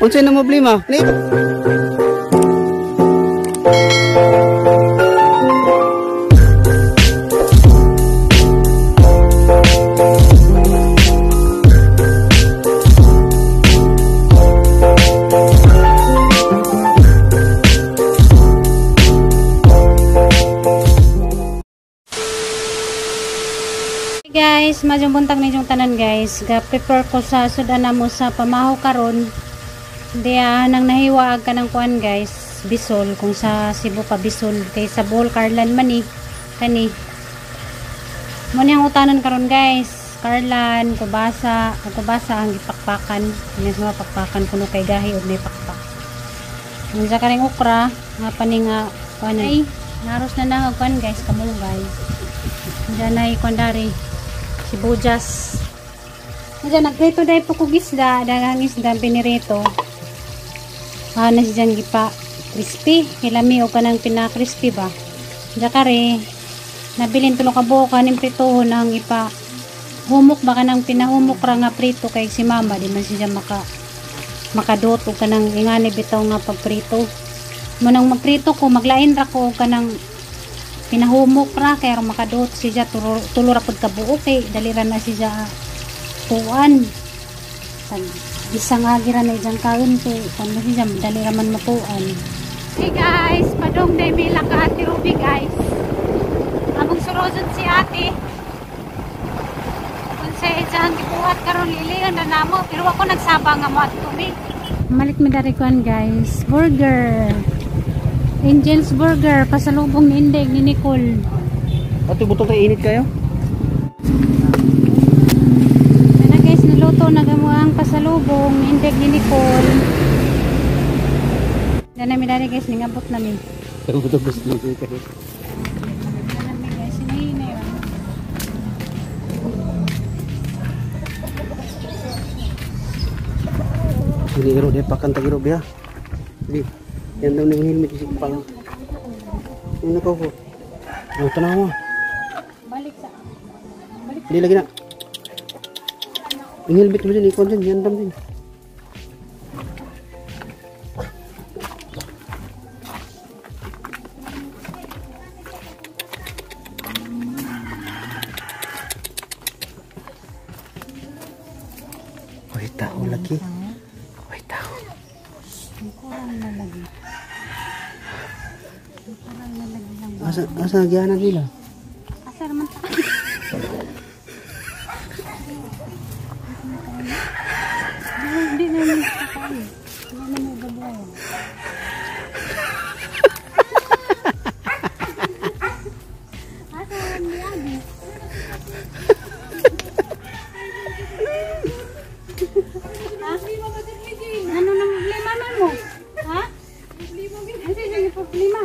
Unsay na problema? Ni Guys, madyong buntag ninyong tanan guys. Ga-prepare ko sa sudan na mo sa pamaho karon. Diya nang nahiwaag ka ng kuan guys, bisol kung sa Cebu pa bisol kay sa Bohol Carlan man ni kani. Mo ni ang utanon karon guys. Carlan, kubasa, ang kubasa ang gipakpakan. Ini sa mga pakpakan kuno kay gahi og may pakpak. Unsa ka ring okra, nga pani nga kuan ay naros na nang kuan guys, kamungay. Diyan ay kuan dari sibuyas. Diyan nagprito dai po kog isda, daghang isda pinirito. Ana si diyan gipa crispy, kilami og kanang pina-crispy ba. Diyan kare nabilin tulo ka buok kaning pritohon ang ipa humok ba kanang pinahumok ra nga prito kay si mama di man siya makadot og kanang ingani bitaw nga pagprito. Mo nang magprito ko maglain ra ko og kanang pinahumok ra kay aron makadot siya tulo ra pud ka buok kay dali ra na siya tuan. Isang agi ra na ijang kaon kay kun mo siya dali ra man matuan. Hey guys, padong day mila ka Ate Ruby guys. Among surozon si ate. Kung sa ijang gibuhat karon lilihan na namo pero ako nagsaba nga mo adto mi. Malit mi dari kuan guys, burger. Angel's Burger, pasalubong ni Inday ni Nicole. Ato butong kay init kayo. Ana guys, niluto na gamo ang pasalubong ni Inday ni Nicole. Dana mi dali guys, ningabot nami. Butong gusto ni kayo. Dana mi guys, hinay ra. Ini iro de pakan tagiro biya. Bi. Yan daw nang helmet si pang. Ano ko ko? Oh, tanawa. Balik sa. Balik. Di lagi na. Ang helmet mo din, ikaw din, yan dam din. Hoy, tao lagi. Hoy, tao. Kurang na lagi. Kurang na lagi lang. Asa nagyanan nila? Asa naman ta? Hindi na naman kakain. Hindi na mo gabuhay. Asa naman ni Abi? Ha? Ano na problema man mo? Ha? Ano yung problema?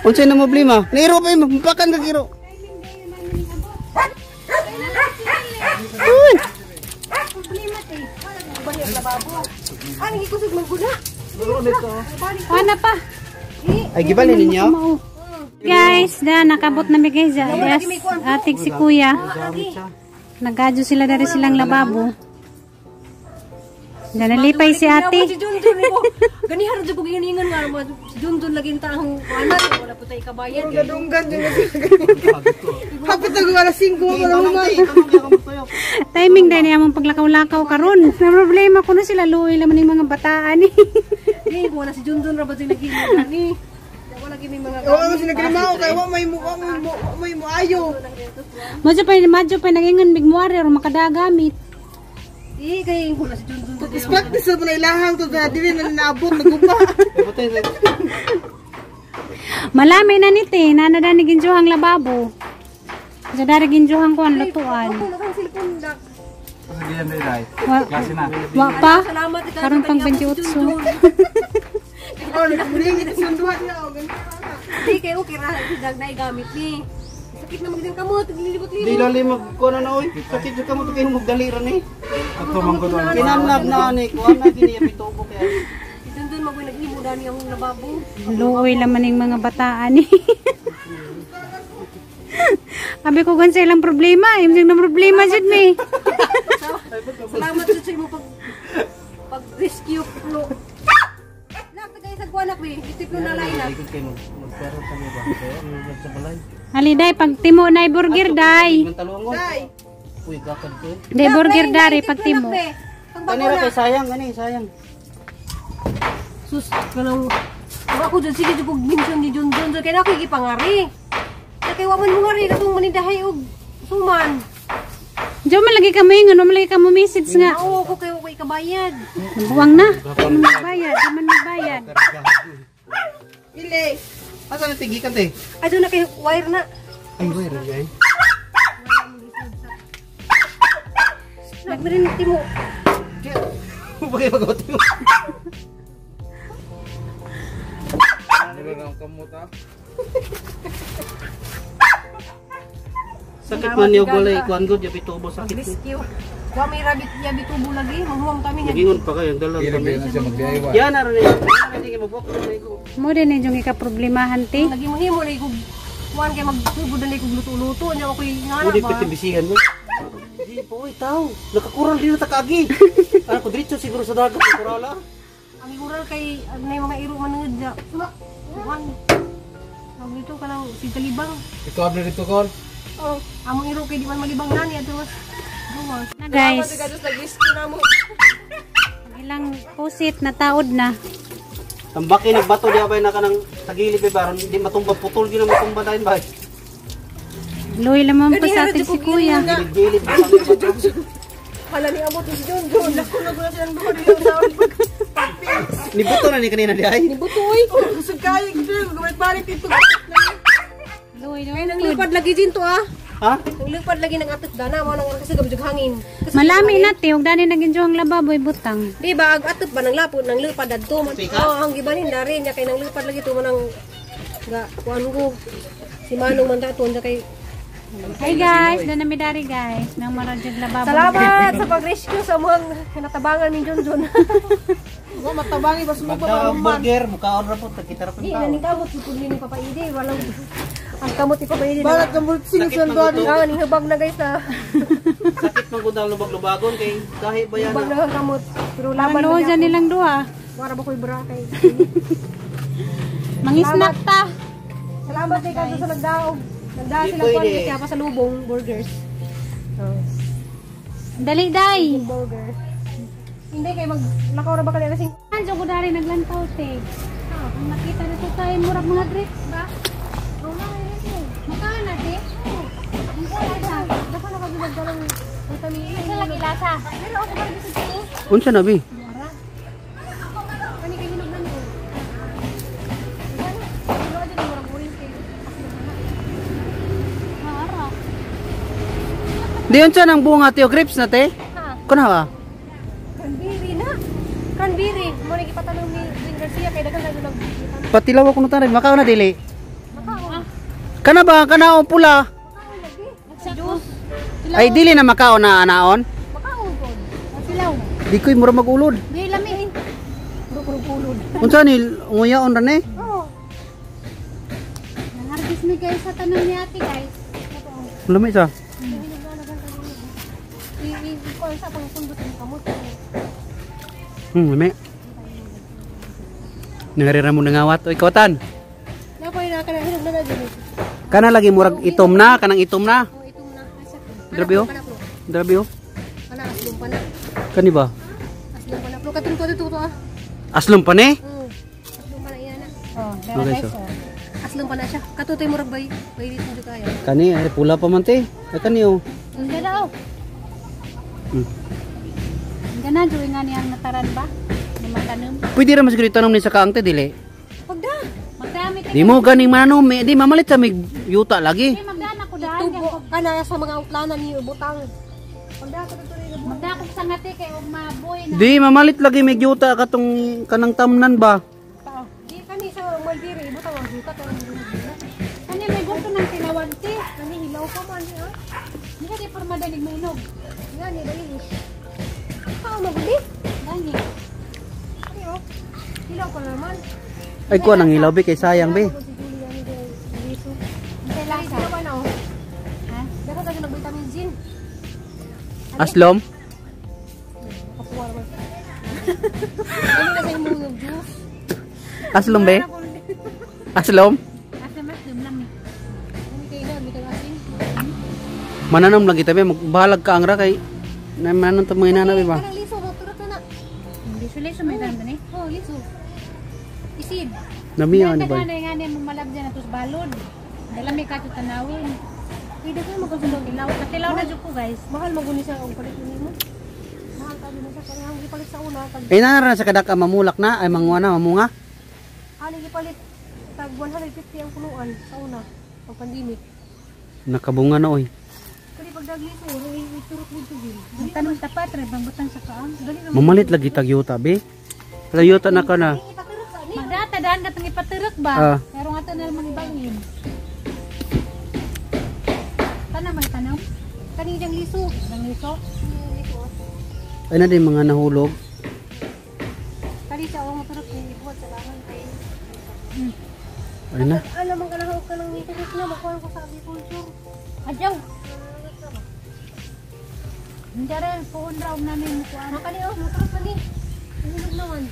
Unsay na problema? Niro pa mapakan ka giro. Uy! Problema te. Ani gikusog man guna. Ana pa. Ay gibalin ninyo? Guys, da nakabot na mi guys. Yes, atig si kuya. Nagadyo sila dari silang lababo. Da nalipay si ate. Si Junjun ko. Ganihan jud ko giningan nga si Junjun lagi ta ang kuanan wala po tay kabayan. Gadunggan dyan. Hapit na alas 5 ko na humay. Timing dahil niya mong paglakaw-lakaw karon. Na problema ko na sila luoy laman yung mga bataan eh. Di ko na si Junjun ra ba jud naghingan ni. Wala gid may mga Wa mo sinagrimao kay wa may mo wa may mo ayo. Madyo pa nagingon bigmuari or makadagamit. Di kay ko na si Junjun. Practice na ilahang to na dili na naabot nagupa. Malami na nite, nana dani ginjuhang lababo. Sa dari ginjuhang ko ang lutuan. Ako na kang cellphone dak. Wa pa. Salamat ikaw. Karon pang 28. Oh, nagbuling ito sa duha niya oh. Ganito. Di kay okay ra dag na gamit ni. Sakit na magdang kamot, naglilibot-libot. Di lali magkuha na oy. Sakit jud kamo to kayo magdali ra ni. Kinamnab na ani kuha na gini pitubo kaya. Si Junjun magoy naghimo dani ang lababo. Luoy laman yung mga bataan eh. Abi ko gan sa ilang problema. Yung na problema jud mi. Salamat jud sa imo pag 94 na lain na. Ali day pagtimo na burger day. Day. Uy, gakad ko. Day burger dari pagtimo. Kani ra kay sayang gani, sayang. Sus, kanang ako dyan, sige dyan kog mention ni John John kaya na ako gipangari. Na kay wa man mo ngari katong manindahay og suman. Diyo man lagi ka moingon, man lagi ka mo message nga. Oo, ako kay wa kabayad. Buwang na. Di man magbayad, di man magbayad. Ile. Asa na tigikan te? Ay doon na kay wire na. Ay, wire gay. Nagmirin timo. Bagay pagawat mo. Sakit man niyo gulay kuan gud yapi tubo sakit. Rescue. Wa may rabbit yabi tubo lagi, manghuwang kami nga. Nagingon pa kayo dalang kami. Yan na rin. Yan na rin mabok na ko. Mo din yung ikaproblemahan te. Lagi mo himo lagi kog kuan kay magtubo na kog luto-luto nya ako'y ngana Uli ba. pitibisihan mo. Di po oy tao. Nakakural din na takaagi. Ano ko diretso siguro sa dagat kurala. Ang igural kay nay mga iro manungod na. Kuan. Ang dito kanang si Talibang. Ikaw na dito kol. Oh, among iro kay di man malibang nani ato mas. Gawas. Na guys, Gados nag-rescue na mo. ilang pusit na taod na. Tambaki nagbato di abay na kanang sa gilid ba baron di matumba putol gyud na matumba dayon bay. Luoy lamang po sa atin si kuya. Gilid-gilid bato. Hala ni abot si John John. Lako na guna silang duha dito sa Nibuto na ni kanina di ay. Nibuto oy. Kusog kayo dito, balik dito. Luoy Kay naman nang lipad lagi din to ah. Ha? Nang lipad lagi ng atot dana mo nang kasi gamjug hangin. Kasi Malami na te, ug dani naging ang lababo butang. Di ba ag atot ba nang lapod nang lipad adto man. Oh, ang gibanin dari niya kay nang lipad lagi to mo nang ga kuan ko. Si Manong man tato niya kay Hi guys, dana mi dari guys. Nang marajud lababo. Salamat sa pag-rescue sa mga natabangan ni John John. Wa matabangi bas mo pa Magdaog burger, mukaon ra po kita ra po Di tao. naning kamot pud ni Papa Ide, walang ang kamot ni Papa Ide. Balat ka mo sino Sakit silang man duha gud dito. Ah, ning hubag na guys na. Sakit man gud ang lubag-lubagon kay gahi ba yan. Hubag na ang kamot. Pero laban Parang na dyan nilang duha. Wara ba ko'y bra kay. Mangisnak ta. Salamat kay kadto sa nagdaog. Nagdaog Di sila kuan pwede. kaya pa sa lubong burgers. Oh, Dali day. burger. Hindi kay mag lakaw ra ba kanila sing Anjo ko dari naglantaw te. Kung nakita na to tayo murag mga grapes ba? Mukha na te. Mukha na. Dapat na kag nagdalang vitamin A. Isa lagi lasa. Pero ako ba gusto ko? Unsa na bi? Kani kay hinog na ni. Pero adto murag orange kay Maara. Di unsa nang bunga te grapes na te? Ha. Kuna ba? Cranberry na. Cranberry. Mo ni gipatanong ni Jane Garcia kay daghan na nag Patilaw ako nung makaon na dili. Makaon. Kana ba kana o pula? Makaon lagi. Juice. Ay dili na makaon na anaon. Makaon pod. Silaw. Di ko'y mura magulod. Di lami. Puro ulod. Unsa ni nguyaon ra ni? Oo. Nanghargis mi guys sa tanong ni ate guys. Lami sa. I i ko sa pangpundot ang kamot. Lami. Nangarira mo nangawat oy kawatan. Na ko na kana hinog na na dili. Kana lagi murag itom na, kanang itom na. Oh, itom na. Asa ko. Grabe, oh. Pana, pro. Grabe oh. Pana aslong pana. Kani ba? Aslong pana pro katong to to ah. Aslom pa ni? Aslong pana iya na. Oh, dara Okay, guys. so. Oh. Aslong pana siya. Katutoy murag bay bay dito jud kayo. Kani ay pula pa man te. Ay kani oh. Ang ganda oh. Ang ganda joy nga niyang nataran ba? Ni matanom. Pwede ra man siguro itanom ni sa kaang te dili. Pagda. Magdami te. Di mo ganing manong, di mamalit sa mig yuta lagi. Di magdana ko daan. Tubo kana sa mga utlanan ni butang. Pagda katutoy ni Magdako sa ngati kay og maboy na. Di mamalit lagi mig yuta katong kanang tamnan ba. Tao. Di kani sa mulberry butang ang juta pero Kani may gusto ng tilawan te. kani hilaw pa man ah. Di ka di porma dalig mainog. Nga ni dali. Pao magudi. Gani. Kani oh. Hilaw pa naman. Ay kuan ang hilaw be kay sayang be. Si Julia ni kay Liso. Unsay lasa? Hilaw na oh. Ha? Dapat kasi nag vitamin C. Aslom? Kapuha naman. Ano na sa imong juice? Aslom be? Ano Aslom? Asa mas dum lang ni. Mananom lang kita be, magbahalag ka ang ra kay na manon to mga inana be ba? Kanang liso mo turot na na. Liso-liso may tanom ni. Oh, liso. Isid. Namiya ni ba? Nga nga mo malab dyan atos balod. Dala may kato tanawin. Pwede ko magkasundo. Tilaw, katilaw na jud ko guys. Mahal maguni siya ang palit nimo. Mahal ka din siya kaya ang gipalit sa una tag Ay nara sa kadaka mamulak na ay manguha na mamunga. ani gipalit tag 150 ang punuan sa una pag pandemic. Nakabunga na oy. Kani pag dagliso, iturot mo tubig. Ang tanong tapat ra bangbutan sa kaang. Mamalit lagi tag yuta be. Tag yuta na ka na. Ipaturot sa ani. Magdata daan ka tang ipatirok ba? Ah. Pero nga na lang ibangin. Tanam may tanong. Kani diyang liso. Ang liso. Liso. Ay na din mga nahulog. Kani siya ang turot ni ibuhat sa langan kay. Ay na. Alam man kanang ka nang iturot na makuha ko sa agriculture. Adyaw. Hindi rin, puon raw namin kuan. Makani oh, moturot na ni. Hulog naman.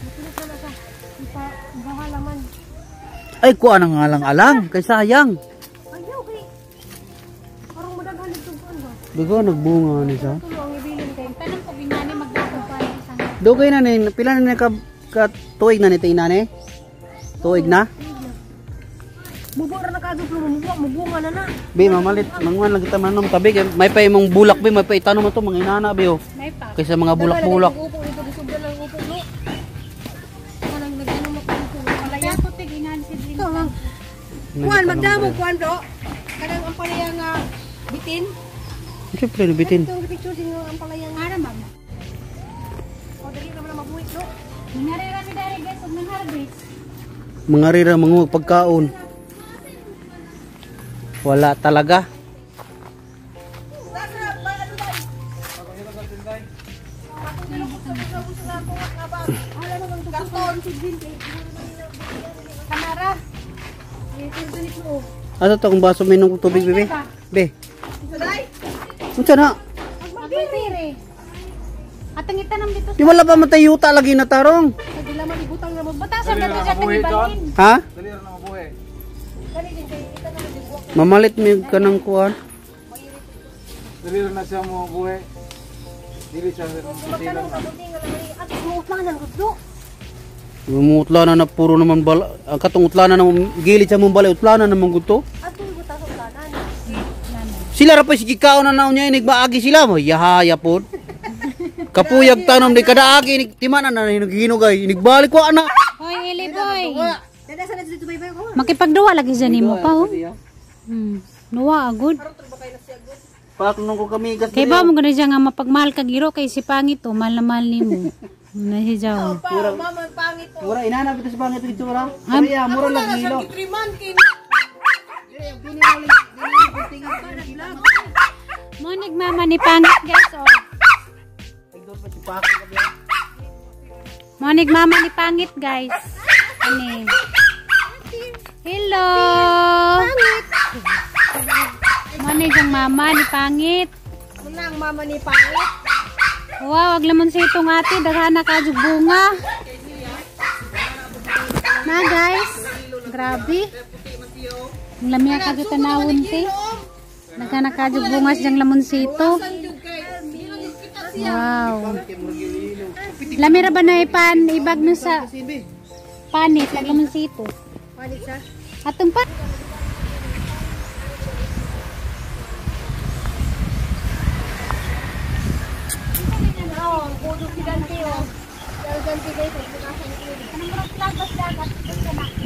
Moturot na na siya. Ipa bahala man. Ay kuan ang alang-alang kay sayang. Ayaw kay. Parang madaghan dito kuan ba? Dugo nagbunga ni sa. Tulo ang ibilin kay. Tanong ko ginani magdako pa isang. Dugay na ni pila na ni ka, ka tuig na ni tay nani? Tuig na? Bubo ra na kaadto pero mubuwa mubunga na na. Be mamalit manguan lang kita manom tabi kay may pa imong bulak be may pa itanom mo to mga inana be oh. May pa. Kaysa mga bulak-bulak. Upo dito gisubra lang upo no. Kanang nagano mo upo. Palaya ko tig ingan si Drink. Kuan magdamo kuan do. Kanang ang palaya nga bitin. Siyempre bitin. Itong picture din nga ang palaya nga. Ara ma'am. O dali ra man na mabuhit no. Nangari ra mi diri guys ug nang harvest. Mga rira manguha pagkaon. Wala talaga. Kamara. Ano to kung baso minom kong tubig bebe? Be. Unsa na? Magpipire. Atang itanong dito Di wala pa matay yuta lagi na tarong. Sa dila man ibutang na mo. Butasan na to siya tang ibalhin. Ha? Mamalit mi kanang kuan. Dili na siya mo buhi. Dili siya Magtanong ka buti nga naman at muutlanan gud Lumutla na na puro naman bala. Ang katong utla na naman gilid sa mong balay utla na naman gud to. At ibutang sa utlanan. Sila ra pa sige kaon na naon niya inig maagi sila mo. Yahaya pod. Kapuyag tanom di kadaagi inig timan na hinog-hinogay inig balik ko ana. Hoy Eli boy. Dada sa dito bay ko. Makipagduwa lagi sa nimo pa oh. Nuwa agud. Pak nung ko kami gas. Kay ba mo gani siya nga mapagmahal kag giro kay si pangit oh, mahal na mahal nimo. Na si Jaw. Pa, mama pangit po. Mura inana bitaw sa pangit ito mura. Mura mura lang hilo. 3 man kay Mo nagmama ni pangit guys oh. Mo nagmama ni pangit guys. Ani. Hello. Pangit. Mo ni jang mama ni pangit. Munang mama ni pangit. Wow, ag lamon sa itong ate, daghan na kajug bunga. Na guys, grabe. Ang lami ka jud tanawon te. Daghan na kajug bunga sa diyang lamonsito. Wow. Lami ra ba na ipan ibag no sa panit ag lamonsito. Panit siya. Atong pa. Oh, ang kudo si Dante oh. Pero Dante guys, ay bukasan ko. Anong murag lagos dagat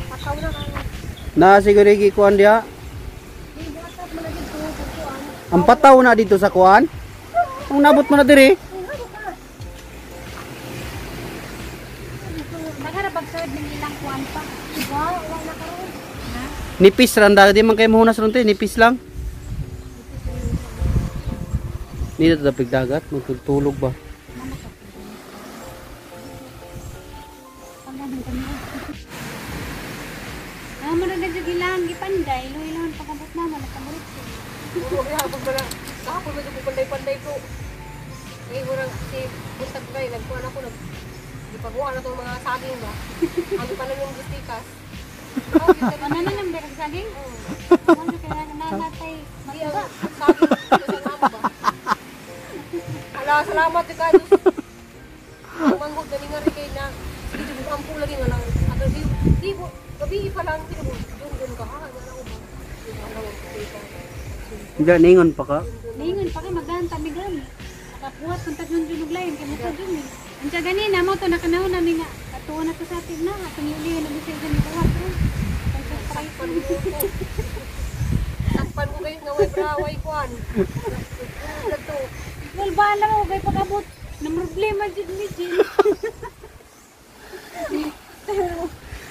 Pakaw na kang Na siguro gi kuan diha. di bukas man na dito kuan. Ang pataw na dito sa kuan. Ang nabot mo na diri. Nagharabag sa ng ilang kuan pa. Wow, wala na karon. Nipis ra di man kay muhunas ron te, nipis lang. Dito dapig dagat, magtutulog ba? Ah, mo na jud ilang gipanday, lo ilang pagabot na mo nakamurit. Oo, kaya hapon ba na? Kahapon medyo ko panday-panday ko. Ay, murang si buntag kay nagkuan ako nag Ipaguan na itong mga saging ba? Ang pa lang yung gustikas. Ano na nang berag saging? Ano kaya nanatay? Di ang saging sa amo ba? Ala, salamat ka Diyos. Ang manghod na nga rin kay na. Sige, jud ampo lagi nga lang. Ato di di gabi pa lang kinu dun ka ha. Ano ko ba? Di na lang ko. Hindi, ningon pa ka. Ningon pa kay magdaan tamigan. Nakapuhat kung tatlong julog lain kay mo jud ni. Unsa gani na mo to nakanahon nami nga atuon na to sa atin na atong iulihan na bisag gani buhat ro. Sakpan ko. Sakpan ko kayo nga way braway kuan. Kadto. Wal ba lang mo kay pag-abot na problema jud ni Jin.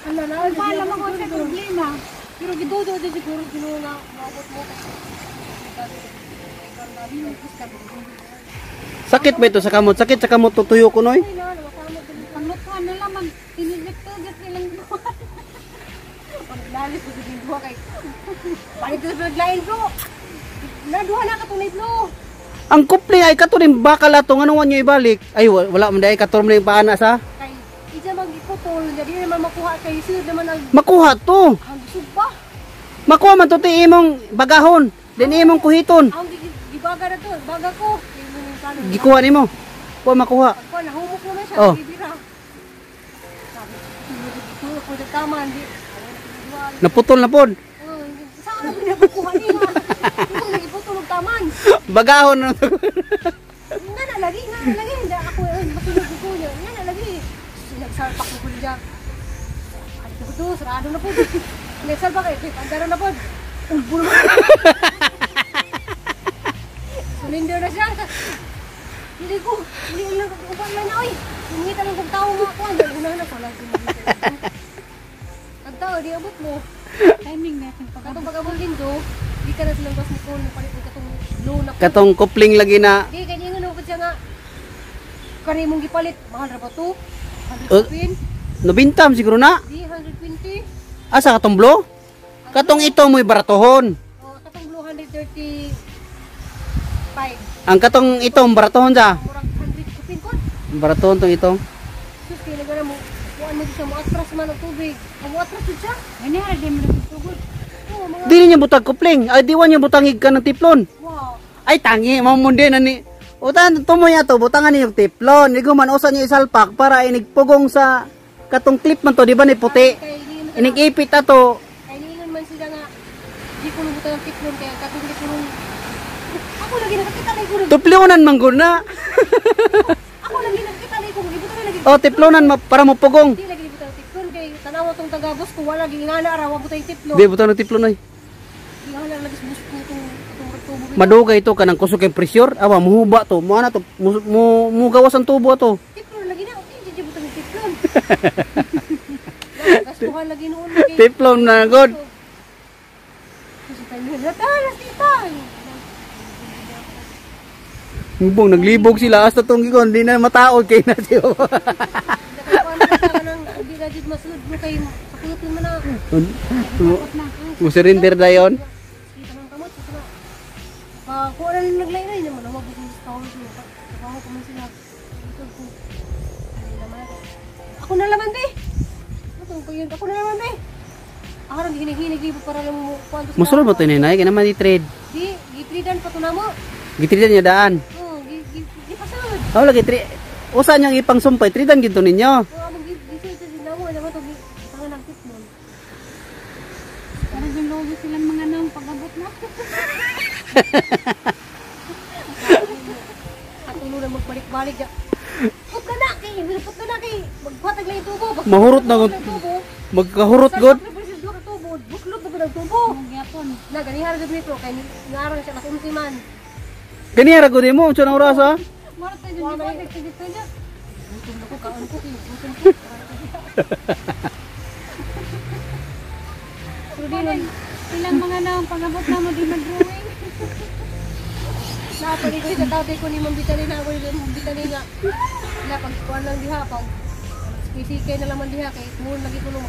Ala na. Wala mo sa problema. Pero gidudo di siguro Ginoo nga maabot mo. Sakit ba ito sa kamot? Sakit sa kamot tutuyo ko noy. Panglutuan na lang mag tinigit-tugit nilang buhat. Paglalis ko sa duha kay. Palit sa paglain bro. Naduha na ka tunay bro. Ang kupli ay kato rin bakal ato ngano nyo ibalik. Ay wala man dai kato man yung paana sa. Kay ija magiputol, jadi naman makuha kay sir naman ang Makuha to. ang sugpa. Makuha man to ti imong bagahon. Din imong kuhiton. Ang gibaga na to, baga ko. Gikuha nimo. Kuha makuha. Pagko nahumok naman siya, Oh. bibira. Sabi, ito ko sa tama hindi. Naputol na pod. Oh, saan na pinakuha niya? Ito nagiputol og taman. Bagahon na. Nga na lagi, nga na lagi. Hindi ako, eh, masunod ko niya. Nga na lagi. Nagsalpak ko niya. Ay, ito to, sarado na po. Nagsalpak eh, andaro na po. Ulbo naman. Surrender na siya. Hindi ko, hindi lang, upan lang na, oy. Hingita lang kong tao mga kuwan. Una na ko lang. Ang tao, di abot mo. Timing natin pag Katong pag-abot din do, di ka na silang bas ni Cole, palit mo katong low na Katong kupling lagi na Di, kaya nga nung siya nga, kani mong gipalit, mahal ra ba to? Uh, 120? nabintam siguro na. Di, 120. Asa katong blo? Katong ito mo'y baratohon. O, katong blue, 135. Ang katong ito baratohon sa. Murag 100 kupin ko. Baratohon tong ito. Sus, kaya nagana mo, kuan mo siya, mo-atras man ang tubig. Ang mo-atras jud siya. Gani ra di mo nagtugod. Oo, mga, Di niya butag kupling. Ay di niya butangig ka ng tiplon. wow. Ay tangi mao mo din ani. Utan tumoy ato butangan niyo tiplon. Igo man usa niya isalpak para inig pugong sa katong clip man to di ba ni puti. Kay ingon Inig ipit ato. kay ingon man sila nga, di ko lubutan ang tiplon, kaya katong di ko nung, ako lagi nakakita na ko, Tuplonan man gud na. ako lagi nakakita na ko, gibutan na lagi. O tiplonan para mo pugong. Di lagi gibutan ang tiplon, kay tanawa tong taga-bus ko, wala gingana ra, wa butay tiplon. Di butang ng tiplon ay. Gingana lagi sa bus ko itong tubo. Madugay ito kanang kusog kay pressure. Awa muhuba to. Mo ana to mo gawas ang tubo ato. Tiplon lagi na, okay, di butang tiplon. Gastuhan lagi noon kay Tiplon na god. Kasi tayo nagtalas tita. Mubong naglibog sila hasta tong gigon di na mataod kay na siya. Nakakuan na ka nang di na jud masulod mo kay sakit man na. Mo surrender dayon. Kita nang kamot sa na. Pa kuan na lang naglay na naman mo sa tawon ko. Trabaho ko man sila. Ito ko. Ay, naman. Ako na laman be. Ako ko yun. Ako na laman be. Ako nang hinihinig para lang mo kuan to. Musulod ba to ni nay kay naman di trade. Di gitridan pa to namo. Gitridan niya daan. Oh, gi gi gi pasulod. Aw lagi tri usa niyang ipangsumpay tridan gid to ninyo. Oh, among gi gi sa sila mo, alam mo to gi tangan ang tiplon. Para yung logo silang mga naong pag-abot na. Katulo na magbalik-balik ya. Put na na kay, put na na kay. Maghatag lang yung tubo. Mahurot na Maghatag lang yung tubo. Magkahurot god. Sa duha ka tubo, buklod na gud ang tubo. Magyapon. Na ganihara gud nito kay ngaran siya alas 11 man. Kani ra gud mo unsa na oras ah? Mara tayo dyan di ba nagtugid-tugid. Gutom na ko kaon ko kay gutom ko. Pero di nun, Silang mga naong pag-abot na mo di mag-drawing. napali ko sa tatay ko ni Ma'am Vitalina, ako ni Ma'am Vitalina. Na pag kuan lang diha pag sikay na laman diha kay tungod lagi ko nung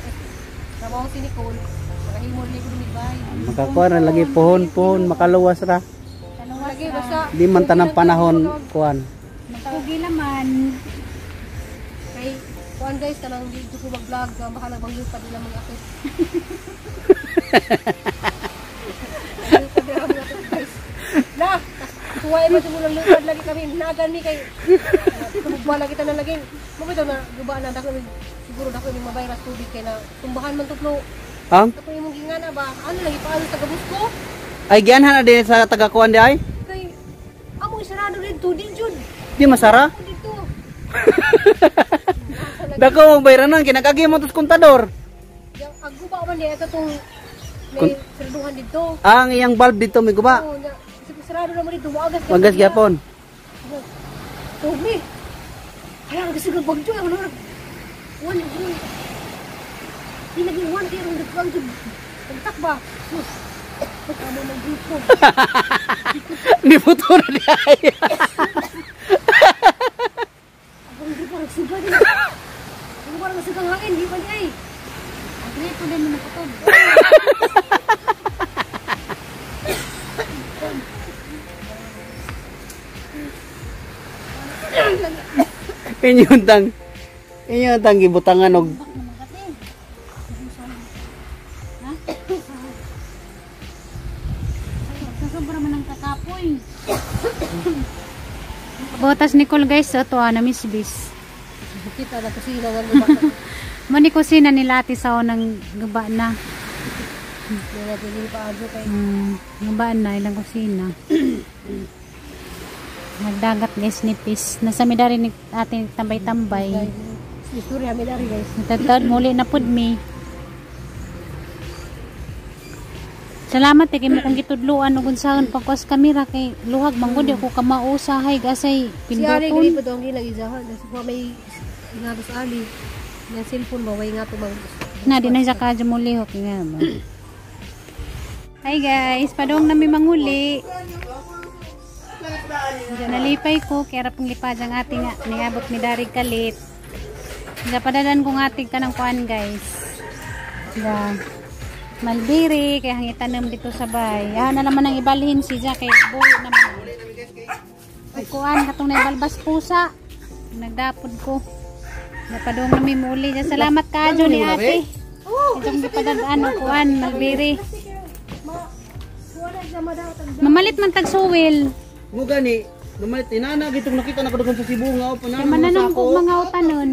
trabaho si Nicole, makahimol ni ko dumibay. Makakuha na lagi pohon-pohon makaluwas ra. Dalawa Lagi basta Di man tanang panahon kuan. Magpugi naman. Kay Kuan guys, kanang dito ko mag-vlog, baka lang manglupad nila mga akit. Manglupad nila mga akit guys. Na, tuwain mo sa mulang lupad lagi kami, nagan mi kay tumugba lagi tanan lagi. Mabitaw na guba na dako siguro dako yung mabayras tubig kay na tumbahan man tuplo. Ang? Ato imong gingana ba? Ano lagi paano sa gabus ko? Ay gianhan na din sa taga-kuan di ay. Kay amo isarado dito di jud. Di masara. Dito. Dako mong bayranan kay nagagi mo tos kontador. Yang aguba man di ito tong may saraduhan dito. Ang iyang valve dito may guba. Oo, nya, sarado naman dito, wagas Wagas gyapon. Tumi. Hala, kasi bagyo ang ano. Wan yun. Di lagi wan kay rong bagyo. Pagtak ba? Sus. Pagkamo ng grupo. Niputo na di ay. Ang grupo nagsuga din. Ang parang nagsugang hangin, di pa niya ay. Ang gripo din mo naputod. Inyong tang gibutangan og Sa sobra man ang kakapoy. Botas Nicole guys, ito na Miss Bis. Kita na kusina nga guba. Mani kusina nila ate sa ng guba na. Nila dili pa adyo kay. Guba na ilang kusina. Nagdagat guys nipis. Nasa mi dari ni ate tambay-tambay. Istorya mi dari guys. Natagtad muli na pud mi. Salamat eh, kay mo kong gitudloan ug unsaon pagkuas kamera kay luhag man gud ako kamao usahay gasay Si Ali gani pinduton. pa dong ginagizahan. Kasi wa may nga sa Ali. Yang cellphone ba way nga to bang. Na di na siya kadyo mo lihok nga ba. Hi guys, padong nami manguli. Nalipay ko kaya ra pong lipad ang ating nga niabot mi dari kalit. Napadalan ko nga ating kanang kuan guys. Da. Malbiri kay hangitanom dito sa bay. Ah, na naman ang ibalhin si Jack kay buhi naman. Kuan katong naibalbas pusa. Nagdapod ko. Napadong nami muli. Salamat kaadyo ni ate. Itong gipadad-an og kuan malbiri. Mamalit man tag suwil. Mo gani, mamalit inana gitong nakita na ko daghan sa Cebu nga o Kay mananong ko mga utanon.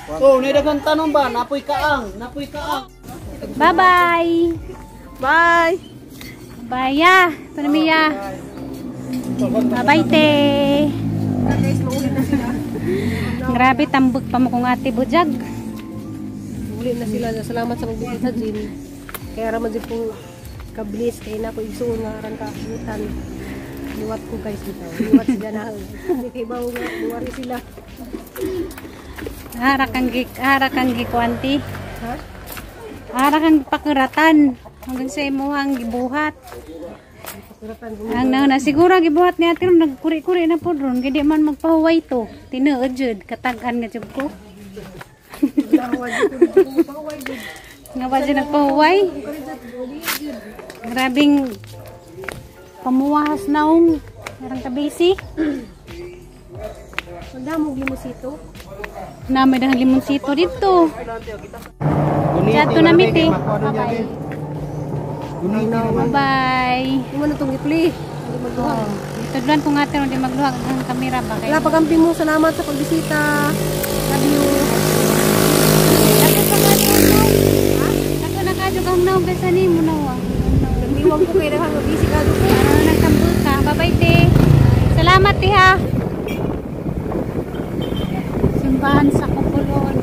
Oh, nay daghan tanom ba? Napoy kaang, napoy kaang. Bye-bye. Bye! Bye ya. Ito na miya. Bye-bye te. Guys, maulit na sila. Grabe tambog pa mo kong ate bujag. Maulit na sila. Salamat sa magbigay sa gym. Kaya raman din po kabilis kay na ko igsuon nga aran ka abutan. Liwat ko guys dito. Liwat sila na. Hindi kay bawo nga liwari sila. Ara kang gikuanti. Ha? Ara kang pakuratan. Hanggang sa imuhang gibuhat. Pakuratan ko. Ang nauna siguro gibuhat ni ate ron nagkuri-kuri na pod ron kay di man magpahuway to. Tinuod jud katag-an nga jud ko. Nga ba jud nagpahuway? Grabing pamuwahas naong arang kabisi. Ang damog limosito. Na may dahang limonsito dito. Chato na miti. Bye-bye. Bye-bye. Hindi mo na itong gipli. Hindi magluhag. Oh, itudluan ko nga ate di magluhag ang kamera ba kay. Wala pagamping mo. Salamat sa pagbisita. Love you. Ako pa nga Ako na kadyo kang naong kaysa nimo na wa. Nagniwang ko kay daghang busy ka ko. Ano nagtambol ka. Bye-bye te. Salamat te ha. Simbahan sa Kupulon.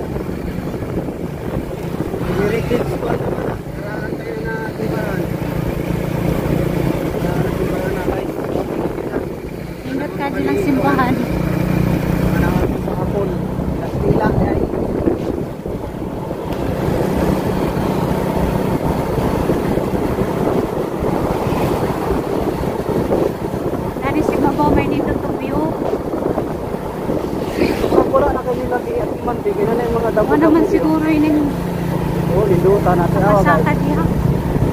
Nindot ka dyan ang simbahan. Dali si Babaw may nindot og view. Wala na kay nila di at man bigyan na yung mga damo. Wala man siguro yun yung Oh, lindutan natin awa guys. kasaka diha.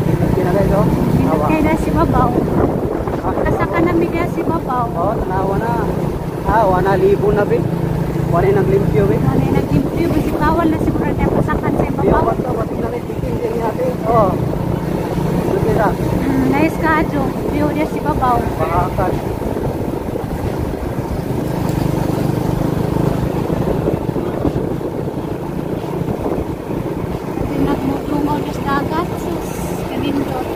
Nindot na guys oh. Nindot Awa. kay na si Babaw. Kasaka na mi kaya si Babaw. Oh, tanawa na. Ah, wana libo na be. Wala nang limpyo eh. Wala naglimpyo kasi bawal na siguro na pasakan sa ibabaw. Bawal to, bating na rin din natin. Oh. Sige ra. Nice ka adyo. View niya si babaw. Pangakan. Nagmudungaw niya sa dagat. Sus, kanindot.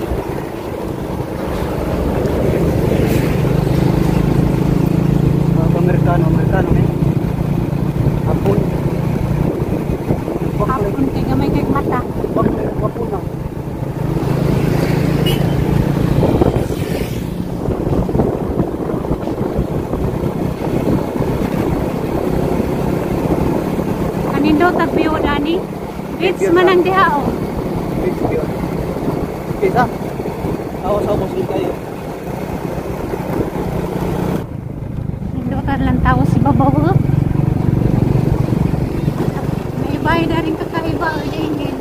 Amerikano, Amerikano eh. Hapon. Hapon kay gamay kay mata. Hapon na. Kanindot ang view dani. Beach man ang diha oh. Big yun. Kita. Awas ako din kayo. Nindutan lang tao si babaw. Oh. May iba na rin kakaiba o lingin.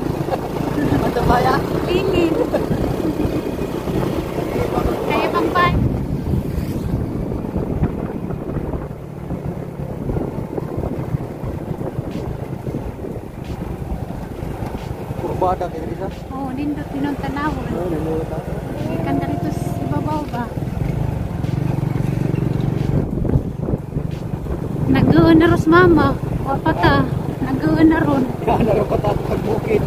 Ano ba ya? Lingin. Kaya ibang ba? Kurbada kayo dito. Oh, nindot din ang tanawon. Oh, nindot. Ikan na rito sa babaw ba? Nag-uon na ros mama. O pata. Nag-uon na ron. Naanaro pa tato tagbukit.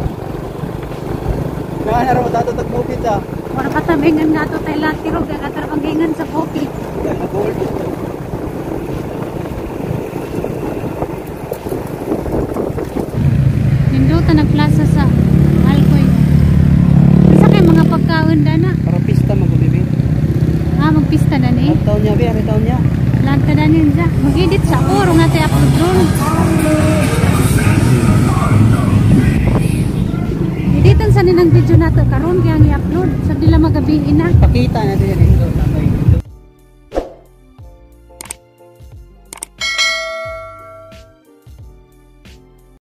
Naanaro pa tato tagbukit ah. Wala pa tamingan nga to tayo latiro. Gagatarbangingan sa bukid. Gold. Ninduta nagplaza sa Alcoy. Sa kay mga pagkaon dana. Para pista magulibi. Ah, magpista na ni. Ang taon niya, be, ang taon niya. Lanta na ninja. Mag-edit sa oro nga tayo upload ron. Editan sa ninang video nato karon kaya ang i-upload sa dila magabiin na. Pakita natin yan dito.